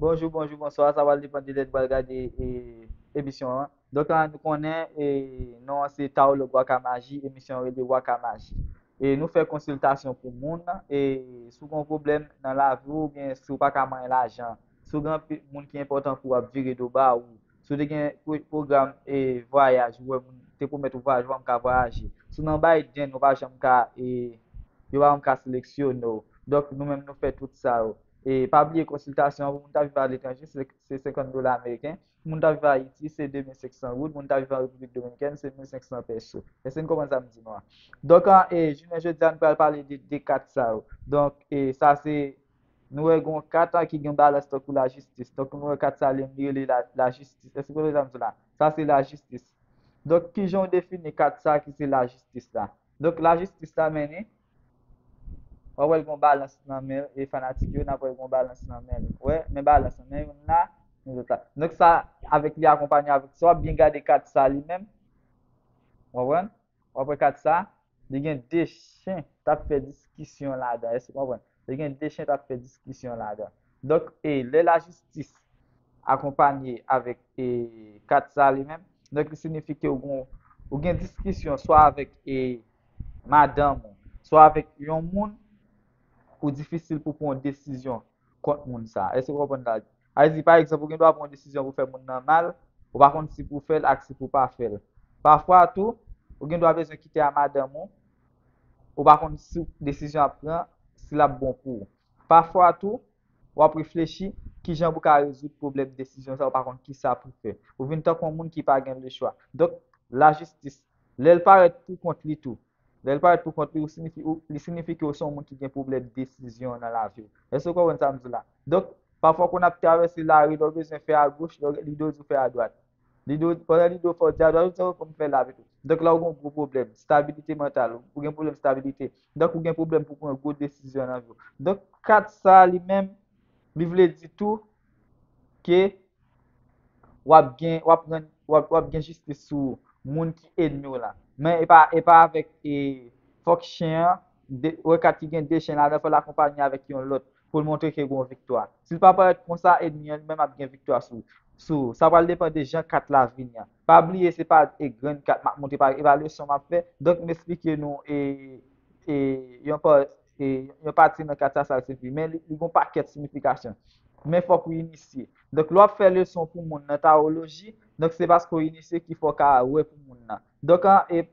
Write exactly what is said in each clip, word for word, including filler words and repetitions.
Bonjou, bonjou, bonswa. Sa pral depann de lè nou pral gade e, emisyon an. Donk, la, nou konnen e, non an se Taològ Waka Maji, emisyon an rele Waka Maji. E nou fè konsiltasyon pou moun, e si w gen yon pwoblèm nan lavi w, oubyen si w pa ka manyen lajan, si w gen anpil moun ki enpòtan pou w ap vire do ba ou, si w te gen pwo- pwogram e vwayaj, ou wè moun te pwomèt ou vwayaj, ou pa menm ka vwayaje. Si w nan Biden, ou pa janm ka, e, yo pa menm ka seleksyone w. Donk, nou menm nou fè tout sa yo. E pa bliye konsiltasyon an pou moun ta viv aletranje, se se senkant dola ameriken. Moun ta viv Ayiti, se de mil senk san goud. Moun ta viv an Repiblik Dominikèn, se mil senk san pèso. Èske n konprann sa m di nou an? Donk, an, e, jounen jodi a, nou pral pale de, de kat sa yo. Donk, e, sa se, nou wè gen yon kat an ki gen balans tankou lajistis. Donk, nou wè kat sa li menm li rele la, lajistis. Èske w konprann sa m di la? Sa se lajistis. Donk, kijan w defini kat sa ki se lajistis la? Donk, lajistis la mennen, w ap wè l gen yon balans nan men l, e fanatik yo, n ap wè l gen yon balans nan men l. Wè, men balans nan men youn la, men lòt la. Donk, sa, avèk li akonpanye avèk sa, w ap byen gade kat sa li menm. W konprann? W ap wè kat sa, li gen de chen t ap fè diskisyon ladan. Èske w konprann? Li gen de chen t ap fè diskisyon ladan. Donk, e, lè lajistis akonpanye avèk e, kat sa li menm, donk, li siyifi ke ou gen, ou gen diskisyon swa avèk e, madanm ou, swa avèk yon moun, ou difisil pou pran yon desizyon kont moun sa. Èske w konprann sa? A di, pa egzanp, ou gen dwa pran yon desizyon pou fè moun nan mal, ou pa konn si pou fè l ak si pou pa fè l. Pafwa tou, ou gen dwa bezwen kite a madanm ou, ou pa konn si desizyon ap pran, si l ap bon pou ou. Pafwa tou, w ap reflechi kijan pou ka rezoud pwoblèm desizyon sa, ou pa konn kisa pou fè. Ou vin tankou yon moun ki pa gen lechwa. Donk, lajistis, lè l parèt pou kont li tou, lè l parèt pou kont li, ou siyifi, ou, li siyifi ke ou se yon moun ki gen pwoblèm desizyon nan lavi w. Èske w konprann sa m di la? Donk, pafwa kon ap travèse lari, lè w bezwen fè agoch, lè w, lide w di w fè adwat. Lide w, pandan lide w fè w di adwat, ou di, "Oh, pou m fè la pito." Donk, la, ou gen yon gwo pwoblèm, stabilite mantal, ou gen pwoblèm stabilite. Donk, ou gen pwoblèm pou pran gwo desizyon nan vi w. Donk, kat sa li menm, li vle di tou ke w ap gen, w ap rann, w ap, w ap gen jistis sou moun ki ènmi w la. Men e pa, e pa avèk, e, fòk chen an, de, wè kat ki gen de chen ladan, fò l akonpanye avèk yon lòt pou l montre ke gen yon viktwa. Si l pa parèt konsa, ènmi an li menm ap gen viktwa sou, sou. Sa pral depann de jan kat la vini an. Pa bliye, se pa, e, grenn kat m ap montre, pa, e pa leson m ap fè. Donk, m esplike nou, e, e, yon pa, e, yon pati nan kat sa, sa l siyifi. Men li, li gen yon pakèt siyifikasyon. Men fòk ou inisye. Donk, lè w ap fè leson pou moun nan tawoloji, donk se paske w inisye ki fè w ka wè pou moun nan. Donk, an, e,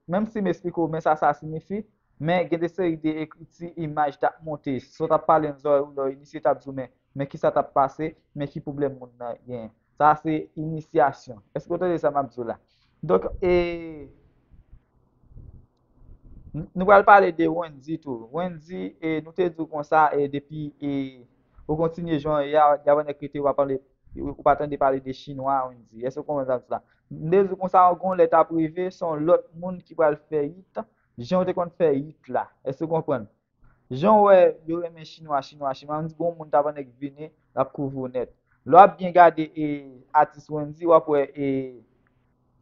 menm si m esplike w, men sa, sa siyifi, men gen de seri de ekriti, imaj t ap monte. Si w t ap pale nan zòrèy ou, lè w inisye, t ap di w, men, men kisa t ap pase, men ki pwoblèm moun nan genyen. Sa se inisyasyon. Èske w tande sa m ap di w la? Donk, e, n- nou pral pale de Wendy tou. Wendy, e, nou te di w konsa, e, depi, e, ou kontinye jan w ye a, y a nèg rete, ou pa pale, ou pa tande pale de chinwa, Wendy. Èske w konprann sa m di la? M te di w konsa, yon lè t ap rive, se yon lòt moun ki pral fè hit, jan w te konn fè hit la. Èske w konprann? Jan w wè yo renmen chinwa, chinwa, chinwa, m di gon moun t ap annik vini, l ap kouvri w nèt. Lè w ap byen gade e atis Wendy, w ap wè e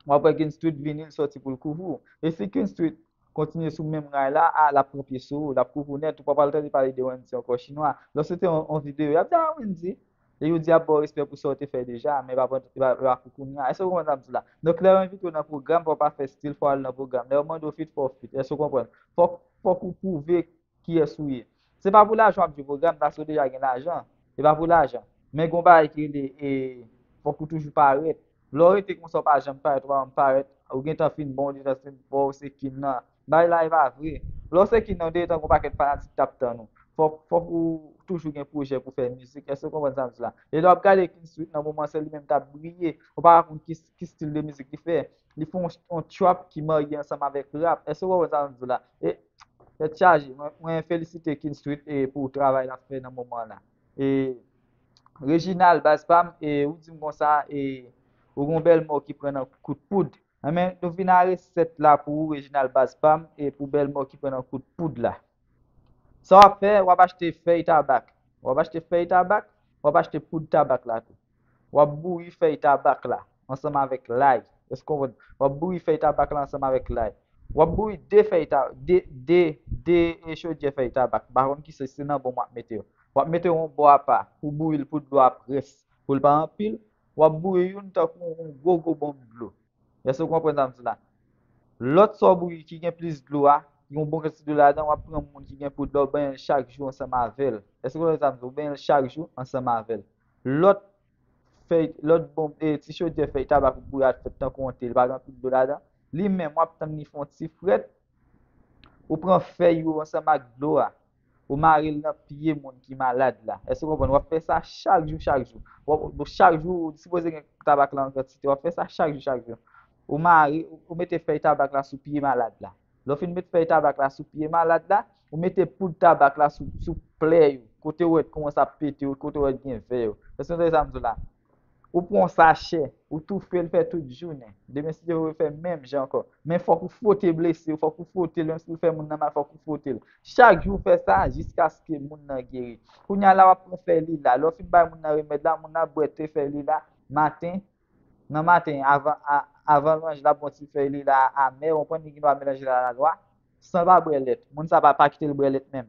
w ap wè King Street vini, l sòti pou l kouvri w. E si King Street kontinye sou menm ray la, a, l ap pran pye sou ou, l ap kouvri w nèt, ou pa pral tande pale de Wendy ankò chinwa. Lè w sete yon, yon videyo, y ap di, a, Wendy. E yo di y ap ba w respè pou sa w te fè deja, men pa, pa, pa pou kounye a. Èske w konprann sa m di la? Donk, lè yo envite w nan pwogram, fò w pa fè stil, fò w al nan pwogram. Lè yo mande w feat, fò w feat. Èske w konprann? Fòk, fòk ou pwouve kiyès ou ye. Se pa pou lajan w ap jwe pwogram, paske w deja gen lajan. Se pa pou lajan. Men gen yon bagay ki rele, e, fòk ou toujou parèt. Lè w rete konsa, w pa janm parèt, w pa janm parèt, ou gentan fin bon, ou gentan fin fò, ou se king nan. Bagay la, e pa vre. Lè w se king nan, ou te gentan gon pakèt fanatik t ap tann ou. Fòk, fòk ou toujou gen pwojè pou fè mizik. Èske w konprann sa m di la? E lè w ap gade King Street nan moman, se li menm k ap briye. Ou pa konn ki, ki stil de mizik li fè. Li fè yon, yon trap ki marye ansanm avèk rap. Èske w konprann sa m di la? E, tèt chaje. Mwen, mwen felisite King Street e pou travay l ap fè nan moman la. E Reginald, baz pa m, e ou di m konsa, e ou gon bèlmò ki pran nan kout poud. Enben, nou vin a resèt la pou ou, Reginald, baz pa m, e pou bèlmò ki pran nan kout poud la. Sa w ap fè, w ap achte fèy tabak. W ap achte fèy tabak, w ap achte poud tabak la tou. W ap bouyi fèy tabak la ansanm avèk lay. Èske w konprann? W ap bouyi fèy tabak la ansanm avèk lay. W ap bouyi de fèy ta, de, de, de, e, chodyè fèy tabak. M pa konn kisa, se nan bon m ap mete yo. W ap mete yon bò apa pou bouyi l pou dlo a près, pou l pa anpil. W ap bouyi youn tankou yon gwo gwo bonm dlo. Èske w konprann sa m di la? Lòt sa w bouyi ki gen plis dlo a, ki gen yon bon kantite dlo ladan, w ap pran moun ki gen poud la, w benyen l chak jou ansanm avè l. Èske w konprann sa m di? W benyen l chak jou ansanm avè l. Lòt fèy, lòt bonm, e, ti chodyè fèy tabak ou bouyi a fèt tankou yon te, li pa gen anpil dlo ladan. Li menm, w ap tann li fè yon ti frèt, ou pran fèy yo ansanm ak dlo a, ou mare l nan pye moun ki malad la. Èske w konprann? W ap fè sa chak jou, chak jou. W ap, chak jou, ou sipoze gen tabak la an kantite, w ap fè sa chak jou, chak jou. Ou mare, ou mete fèy tabak la sou pye malad la. Lè w fin met fèy tabak la sou pye malad la, ou mete poud tabak la sou, sou plè yo, kote w wè l kòmanse ap pete yo, kote w wè l gen vè yo. Èske w tande sa m di w la? Ou pran yon sachè, ou toufe l fè tout jounen. Demen, si Dye vle, ou fè menm jan ankò. Men fòk ou fwote blese, fòk ou fwote l, menm si l fè moun nan mal, fòk ou fwote l. Chak jou ou fè sa jiskaske moun nan geri. Kounye a la, w ap pran fèy lila. Lè w fin bay moun nan remèd la, moun nan ap bwè te fèy lila maten, nan maten, avan, a, avan l manje, l ap pran ti fèy lila amè, ou konprann, li gen dwa melanje l a lalwa, san l pa bwè lèt. Moun sa pa, pa kite l bwè lèt menm.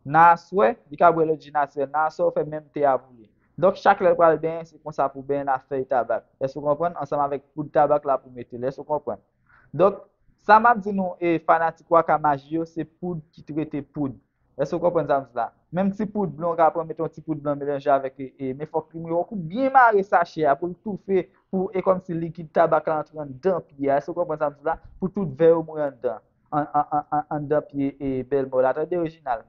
Nan aswè, li ka bwè lòt ji natirèl. Nan aswè, ou fè menm te a pou li. Donk, chak lè l pral benyen, se konsa pou benyen l a fèy tabak. Èske w konprann? Ansanm avèk poud tabak la pou mete l. Èske w konprann? Donk, sa m ap di nou, e fanatik Waka Maji yo, se poud ki t rete poud. Èske w konprann sa m di la? Menm ti poud blan, ou ka pran mete yon ti poud blan melanje avèk, e, e, men fòk li mouye. Fòk ou byen mare sachè a pou l toufe, pou, e kòmsi likid tabak la antre anndan pye a. Èske w konprann sa m di la? Pou tout vè yo mouri anndan, an, an, an, an, anndan pye, e, bèlmè w la. Tande, Reginald.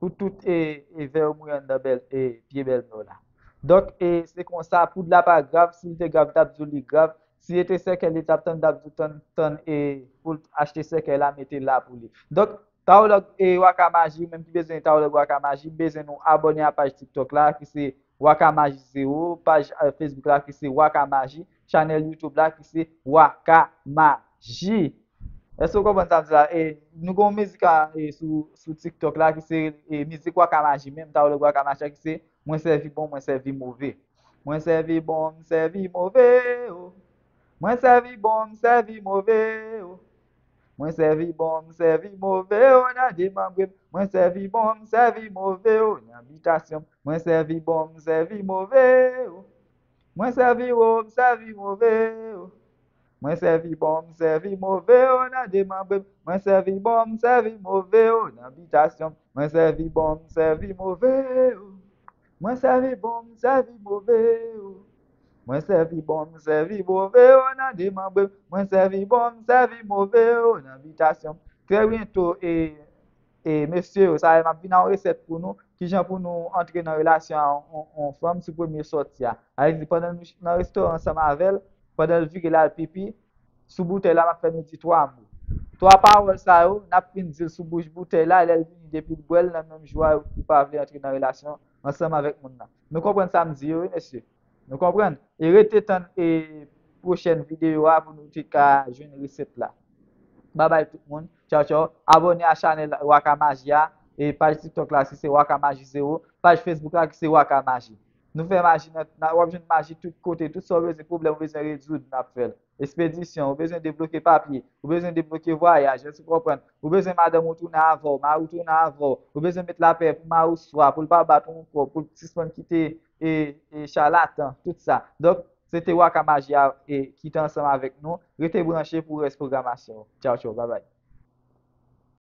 Pou tout, e, e, vè yo mouri anndan bèl, e, pye bèlmè w la. Donk, e, se konsa, poud la pa grav, si l te grav, m t ap di w li grav. Si se te sèkèy li t ap tann, m t ap di w tann, tann, e, pou l achte sèkèy la, mete la pou li. Donk, Tawològ, e, Waka Maji, ou menm ki bezwen Tawològ Waka Maji, m bezwen nou abòne a paj TikTok la, ki se Waka Maji zewo, paj, e, Facebook la, ki se Waka Maji, chanèl YouTube la, ki se Waka Maji. Èske w konprann sa m di la? E, nou gen yon mizik a, e, sou, sou TikTok la, ki se, e, mizik Waka Maji menm, Tawològ Waka Maji a, ki se Mwen sèvi bon, mwen sèvi move. Mwen sèvi bon, m sèvi move, o. Mwen sèvi bon, m sèvi move, o. Mwen sèvi bon, m sèvi move, o, nan demanbre m. Mwen sèvi bon, m sèvi move, o, nan bitasyon m. Mwen sèvi bon, m sèvi move, o. Mwen sèvi wo, m sèvi move, o. Mwen sèvi bon, m sèvi move, o, nan demanbre m. Mwen sèvi bon, m sèvi move, o, nan bitasyon m. Mwen sèvi bon, m sèvi move, o. Mwen sèvi bon, m sèvi move, o. Mwen sèvi bon, m sèvi move, o, nan demanbre m. Mwen sèvi bon, m sèvi move, o, nan bitasyon m. Trè byento, e, e, mesye yo, sa a, m ap vin ak yon resèt pou nou, kijan pou nou antre nan relasyon a yon, yon, yon fanm sou premye sòti a. Sa vle di, pandan nou nan restoran ansanm avè l, pandan l vire l al pipi, sou boutèy la, m ap fè nou di twa mo. Twa pawòl sa yo, n ap fin di l sou bouch boutèy la, lè l vini, depi l bwè l nan menm jou a, ou pa vle antre nan relasyon ansanm avèk moun nan. Nou konprann sa m di yo, wi, mesye? Nou konprann? E rete tann, e, pwochèn videyo a pou nou te ka jwenn resèt la. Babay tout moun. Tchaw, tchaw. Abòne a chanèl Waka Maji a. E paj TikTok la, si se Waka Maji zewo. Paj Facebook la, ki se Waka Maji. Nou fè maji nan, nan, w ap jwenn maji tout kote. Tout sa w bezwen, pwoblèm ou bezwen rezoud, n ap fè l. Espedisyon, ou bezwen debloke papye, ou bezwen debloke vwayaj, èske w konprann? Ou bezwen madanm ou tounen avè w, mari w tounen avè w, ou bezwen met lapè pou mari w swa, pou l pa bat ou ankò, pou l sispann kite, e, e, chalatan, tout sa. Donk, se te Waka Maji a, e, ki te ansanm avèk nou. Rete branche pou rès pwogramasyon yo. Tchaw, tchaw, babay.